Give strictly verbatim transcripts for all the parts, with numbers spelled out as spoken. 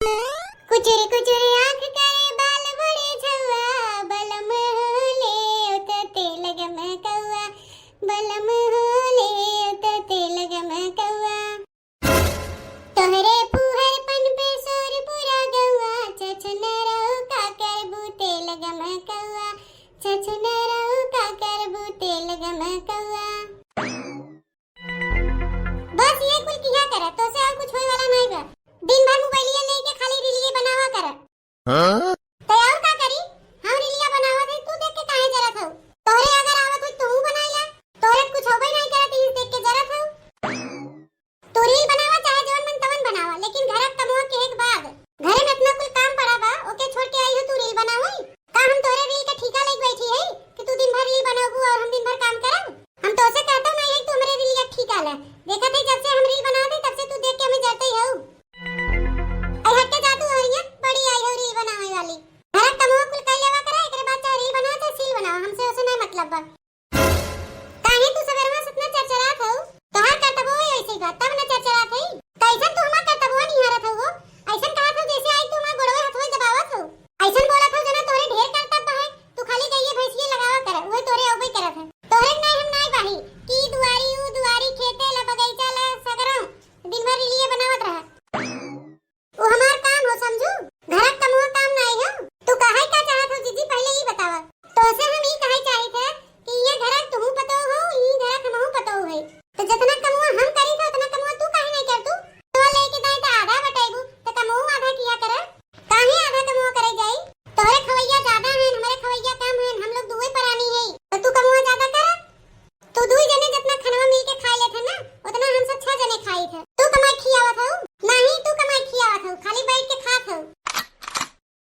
कुचुर कुचुर आँख करे बाल बूढ़े झउआ, बलम हो ले उतरते लगम कउआ, बलम हो ले उतरते लगम कउआ। तोहरे फुहरपन पे शोर पूरा गउआ, छछनरऊ का करबू तेल गमकउआ, छछनरऊ का करबू तेल गमकउआ। बस ये कुल किया करा, तोसे और कुछ होए वाला नाई बा। दिन भर मोबाइलिया लेके खाली रीलिये बनावा करा। हाँ? तो और का करी? हम रीलिया बनावत हई, तू देख के काहे जरत हऊ? तोहरे अगर आवत होई, तू बनाई ला। तोहरे कुछ होबे नाई करत, इस देख के जरत हऊ। तू रील बनावा, चाहे जवन मन तवन बनावा, लेकिन घर के कमवा के एक बाद। घरे में इतना कुल काम पड़ा बा, ओके छोड़ के आई हो तू रील बनावे? का हम तोहरे रील के ठीका लेके बैठी है कि तू दिन भर रील बनाबू और हम दिन भर काम करब? हम तोसे कहता नहीं है कि तू हमरे रील के ठीका ले। देखत है जब से हम रील बनावत है तब से तू देख के हमें जरते ही हऊ। आई हट के जा तू हरिया, बड़ी आई हो रील बनावे वाली। घर के कमवा कुल कर लेवा करा, एकरे बाद चाहे रील बनावा चाहे सील बनावा, हमसे ओसे नहीं मतलब बा। काहे तू सबेरवा से इतना चरचरात हऊ? तोहार करतबो है ऐसे का, तब न चरचरात हई। कैसन तू हमार करतबवा निहारत हऊ हो? ऐसन कहत हऊ जैसे आई तू हमार गोड़वे हथवे दबावत हऊ। ऐसन बोलत हऊ जना तोहरे ढेर करतब है, तू खाली गइये भैंसिये लगावा कर, उहे तोहरे अउबे करत है। तोहरे नहीं हम नाई बाही कि दुआरी ऊ दुआरी खेते ला बगैचा ला सगरो दिन भर रीलिये बनावत रहा। उ हमार काम हो समझू, घरक कमवा काम नाई हो। तू कहै का चाहत हो जीजी, पहिले ई बतावा। तोसे हम ई कहै चाहित है कि ये घरक तुहू पतोह हो, ई घरक हमहू पतोह है। तो जितना कमवा हम करी था उतना कमवा तू काहे नहीं कर तू? तो लेके दाई तो आधा बटेबू, तो कमवा आधा किया कर। काहे आधा कमवा करे जाई? तोहरे खवैया ज्यादा हैं, हमरे खवैया कम हैं, हम लोग दुए परानी है, तो तू कमवा ज्यादा कर। तू दुई जने जितना खनवा मिल के खाई लेत है ना, उतना हम सब छह जने खाई थे। तू कमाई खियावत हऊ? नहीं, तू कमाई खियावत हऊ, खाली बैठ के खात हऊ।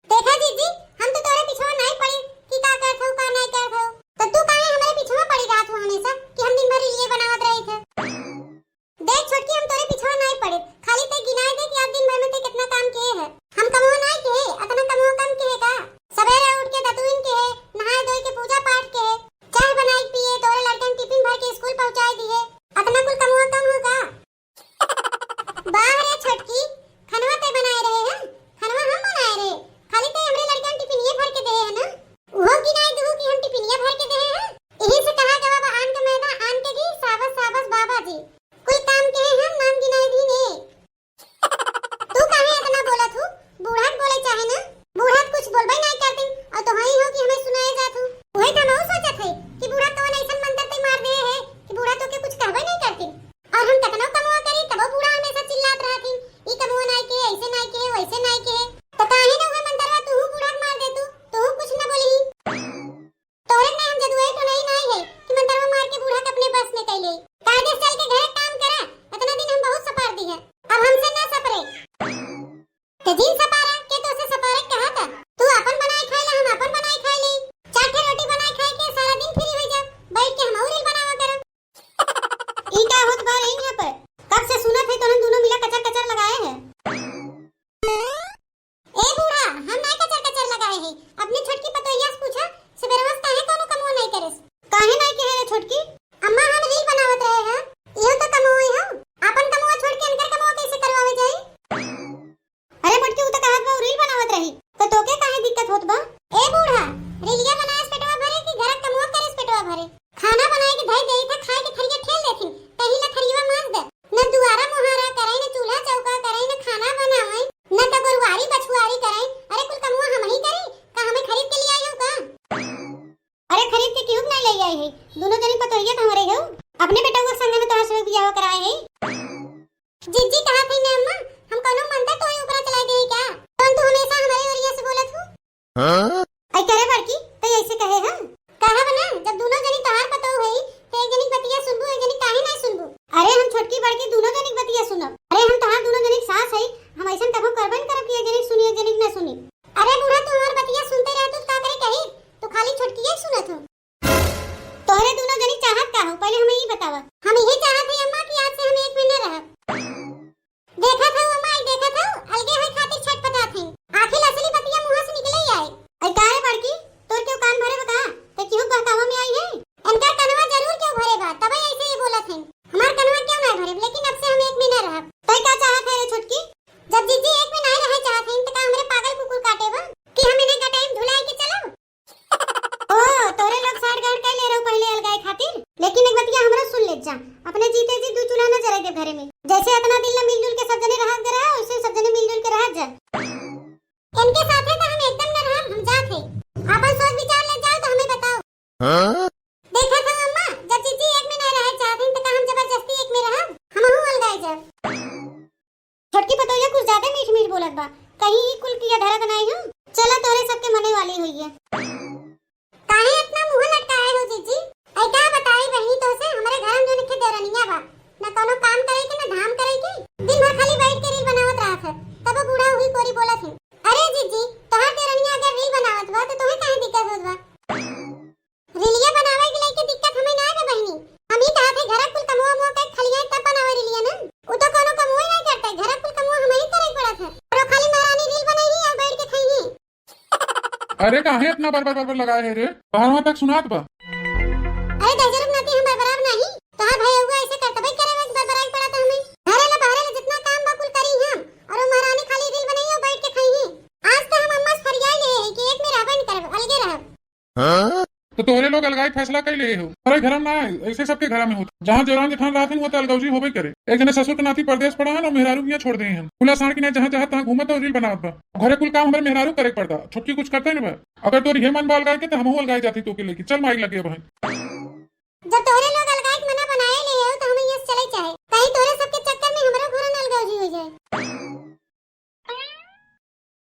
देखा जीजी, हम तो तोरे पिछवा नहीं पड़ी कि का करत हऊ, का नहीं करत हऊ। तो तू काहे हमरे पिछवा पड़ी रहत हऊ हमेशा कि हम दिन भर रीलिये बनावत रही थे? देख छोटकी, हम तोरे पिछवा नहीं पड़ी, खाली ते गिनाए दे कि आज दिन भर में ते कितना काम किए है। हम कमवा नहीं किए, इतना कमवा कम किए का? सवेरे उठ के दतुइन के है, नहाए धोए के पूजा पाठ के है, चाय बनाए के पिए, तोरे लड़कन टिफिन भर के स्कूल पहुँचाए दिए, अतना कुल कमवा कम हो का? बाह रे छोटकी, खनवा ते बनाए रहे हैं? खनवा हम बनाए रहे, खाली ते हमरे लड़कन टिफिनिये भर के दे है ना? उहो गिनाए दुहु कि हम टिफिनिया भर के दे हैं? यही से कहा गवा बा आन के मैदा, आन के घी, साबस, साबस बाबा जी। कुल काम के हैं हम, नाम गिनाए दी ने। तू काहे इतना बोलत हूँ? बूढ़ा के बोले चाहे ना, बूढ़ा तो कुछ बोलबे नहीं करती, और तो हई हो कि हमें सुनाए जात हूँ। वही तो हम सोचत है कि बूढ़ा कौन ऐसन मंत्र ते मार दे है कि बूढ़ा तो के कुछ कहबे नहीं करती। और हम कितनो कमवा करी तबो बूढ़ा हमेशा चिल्लात रहती, ई कमवा नहीं के, ऐसे नहीं के, वैसे नहीं के। तो काहे ना वह मंत्रवा तू बूढ़ा के मार दे तू, तू कुछ न बोली। तोहरे में हम जदुआई टोनई नाई है कि मंतरवा मार के बूढ़ा के अपने बस में कइले। कायदे से चल के घरे काम करा, इतना दिन हम बहुत सपार दी है, अब हमसे ना सपरे। ते जिन सपारा के तो से सपारे कहा था, तू अपन बनाई खाए ला, हम अपन बनाई खाए ली। चार ठे रोटी बनाई खाए के सारा दिन फ्री हो जा, बैठ के हम और रील बनावा करा। ई का होत बा रही यहाँ पर? कब से सुनत है तोहन दोनों मिला कचर कचर लगाए है। ए बूढ़ा, हम नाय कचर कचर लगाए है। अपने छोटकी पतोहिया से पूछा, सबेरवा से काहे कोनो कमवा नाय करेस? काहे नाय कहे रे छोटकी? अम्मा, हम रील बनावत रहे हैं, इहो तो कमवा है। अपन कमवा छोड़ के अनकर कमवा कैसे करवावे जाई? अरे मोटकी, उ तो कहत बा उ रील बनावत रही, तो तोके काहे दिक्कत होत बा? ए बूढ़ा, रीलिया बनाए से पेटवा भरे कि घर के कमवा करे से पेटवा भरे? खाना बनाए के धई देई था, खाए के थरिया ठेल देथिन, तही ला थरिया मांज दे। न दुआरा मुहारा करे, न चूल्हा चौका करे, न खाना बनावे, न तो गोरुआरी बछुआरी करे। अरे कुल कमवा हम ही करी, का हमें खरीद के ले आई हो का? अरे खरीद के क्यों नहीं ले आई है, दोनों जनी पतोहिया तो हमरे हो, अपने बेटा के संग में तोहर से बियाह कराए है। जीजी कहा थी ना अम्मा, हम कोनो मंत्र तोही ऊपर चला दे क्या? कौन तू हमेशा हमारे ओरिया से बोलत हो? हाँ? जा। इनके साथे तो हम एकदम न रहब, हम जात है। आपन सोच विचार ले जाओ तो हमें बताओ। हाँ? देखा था अम्मा, जब जीजी एक में नहीं रहे चाहत हैं, तो का हम जबरदस्ती एक में रहब? हमहू अलगाए जाब। छोटकी पतोहिया कुछ ज्यादा मीठ मीठ बोलत बा, कहीं ई कुल किया धरत नहीं हूँ। चला तोरे सबके मने वाली हुई है। काहे इतना मुंह लटकाए हो जीजी? ऐ का बताई बहिनी तो से, हमरे घर में जो निखे देवरनिया बा, ना कोनो काम करे के, ना धाम करे के, दिन भर खाली बैठ के रील बनावत रहत है। तब बूढ़ा हुई कोरी बोलत है, "अरे जीजी, तोहार देवरनिया अगर रील बनावत बा तो तोहे काहे दिक्कत होत बा?" रीलिया बनावे के लेके दिक्कत हमें ना है बहिनी, हम ही कहत है घर कुल कमुआ मुआ के खलिया तब बनावे रीलिया ना, उ तो कोनो कमुआ नहीं करते, घर कुल कमुआ हमें ही करे पड़त है। और वो खाली महारानी रील बनाई और बैठ के खाई है। अरे काहे इतना बरबर बरबर लगाए है रे? बाहरवा तक सुनात बा। अरे दहजरम नाती हम बरबराब नहीं, तोहार भाई हुआ ऐसे करतबे करे बस बरबराई पड़ा था हमें। घरे ला बाहरे ला जितना काम बा कुल करी हम, और वो महारानी खाली रील बनाई और बैठ के खाई है। आज तो हम अम्मा से फरियाई ले है कि एक में रहबे नहीं करब, अलगे रहब। हाँ? तो तोहरे लोग अलगाई फैसला कर ले हो, हमारे घर में ना है, ऐसे सबके घर में होता। जहाँ जेरान जेठान रहते हैं, वो तो अलगौजी होबे करे। एक जने ससुर के नाती परदेश पड़ा है ना, मेहरारू किया छोड़ दे हैं। खुला साँड़ की ना जहाँ चाहत तहाँ घूमत और रील बनावत बा। घरे कुल काम हमारे मेहरारू करे के पड़ता, छोटकी कुछ करते नहीं बा। अगर तोर ये मन बा अलगाई के, तो हमहू अलगाई जाती तो के लेके। चल माई लगे बहन। जब तोहरे लोग अलगाई के मना बनाए ले हो, तो हम यहाँ से चले चाहे। कहीं तोहरे सबके चक्कर में हमरो घर में अलगौजी हो जाए।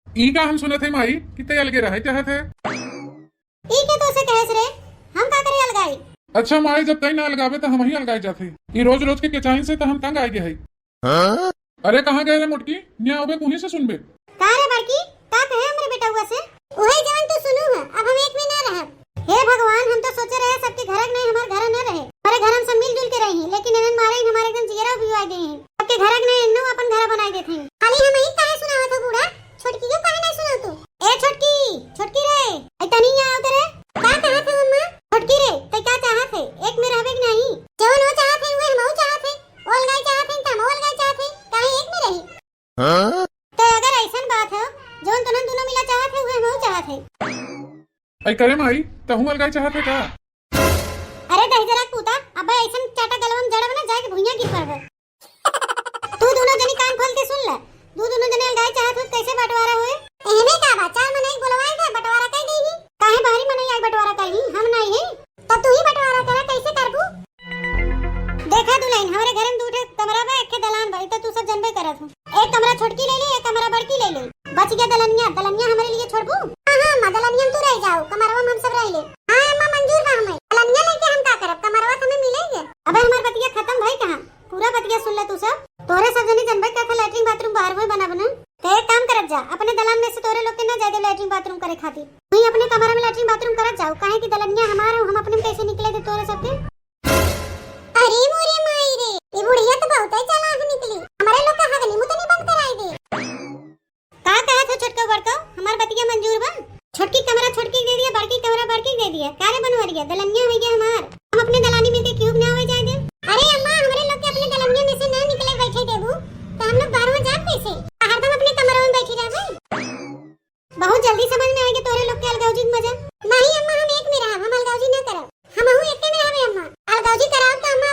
ई का हम सुनत है माई कि तै अलगे रहे चाहत है? ई के तो से कहेस रे, हम का करे अलगाई? अच्छा माई, जब तै ना अलगावे तो हम ही अलगाई जात है। ई रोज रोज के केचाइन से तो हम तंग आ गए है। हाँ? अरे कहाँ गए रे मोटकी? निया अबे कुहीं से सुनबे। का रे बड़की, का कहे हमरे बेटउआ से? उहे जवन तू सुनू है, अब हम एक में ना रहब। हे भगवान, हम तो सोचे रहे सबके घरक नहीं हमार घर न रहे, हमारे घर हम सब मिलजुल के रही, लेकिन इन्हन मारे हमारे एकदम जियरा उबिया गए हैं। सबके घरक नहीं इन्नो अपन घर बनाए देते हैं। खाली हम ही काहे सुनावत हो बूढ़ा, छोटकी क्यों काहे नहीं सुनाव तू? ए छोटकी, छोटकी रे, ऐ तनी यहाँ आओ तेरे। का कहत है अम्मा? छोटकी रे, तै का चाहत है? एक में रहबे कि नहीं? जवन वो चाहत है, उहे हमहू चाहत है। वो अलगाई चाहत है, त हमहू अलगाई चाहत है। काहे एक में रही? हाँ? तो अगर ऐसन बात है, जवन तुनन दोनों मिला चाहत है, उहे हमहू चाहत है। ऐ करे माई, तहूँ अलगाई चाहत है का? अरे दहिजरा पूता, अब ऐसन चाटा गलवा में जड़ब ना, जाके भुइयां गिर पड़बे। तू दोनों जनी कान खोल के सुन ले, तू दोनों जनी अलगाई चाहत हो, कैसे बंटवारा होए? एहमे का बा, चार मनई बोलवाए थे, बंटवारा कर देही। काहे बाहरी मनई आई बंटवारा करही, हम नहीं है। तब तू ही बंटवारा करा, कैसे करबू? देखा दुल्हन, हमरे घर में दू ठे कमरा बा, एक ठे दलान बा, ई तो तू सब जनबे करत हो। एक कमरा छोटकी ले ले, एक कमरा बड़की ले ले। बच गया दलनिया, दलनिया हमरे लिए छोड़बू? हाँ, हाँ, अम्मा, दलनिया में तू रह जाओ, कमरवा में हम सब रह ले। हाँ, अम्मा, मंजूर बा हमें। दलनिया लेके हम का करब? कमरवा तो हमें मिलेंगे। अबे हमार बतिया खत्म भई कहाँ? पूरा बतिया सुन ले तू सब। तोरे सब जनी जनबे करत है, लैट्रिन बाथरूम बाहर में बनाबे ना। तो एक काम करत जा, अपने दलान में से तोरे लोग के ना जाए दे लैट्रिन बाथरूम करे खातिर। वहीं अपने कमरा में लैट्रिन बाथरूम करत जाओ, काहे कि दलनिया हमार हो, हम अपने में कैसे निकले दे तोरे सबके? अरे मोरे माई रे, ये बुढ़िया तो बहुत ही चालाक निकली। हमारे लोग का हगली मुतनी बंद कराई दे। का कहत हो छोटका बड़का, हमार बतिया मंजूर बा? छोटकी कमरा छोटकी दे दिया, बड़की कमरा बड़की दे दिया। का रे बनवरिया, दलनिया हो गया हमार, हम अपने दलानी में के क्यूब ना हो जाए दे। अरे अम्मा, हमरे लोग के अपने दलनिया में से ना निकले बैठे देबू, तो हम लोग बाहर में जाब कैसे? हरदम अपने कमरा में बैठी रहबे। बहुत जल्दी समझ में आएगी तोरे लोग के अलगौजी के मजा। नहीं अम्मा, हम एक में रहब, हम अलगौजी ना करब। हमहू एके में रहबे अम्मा। अलगौजी कराओ तो अम्मा,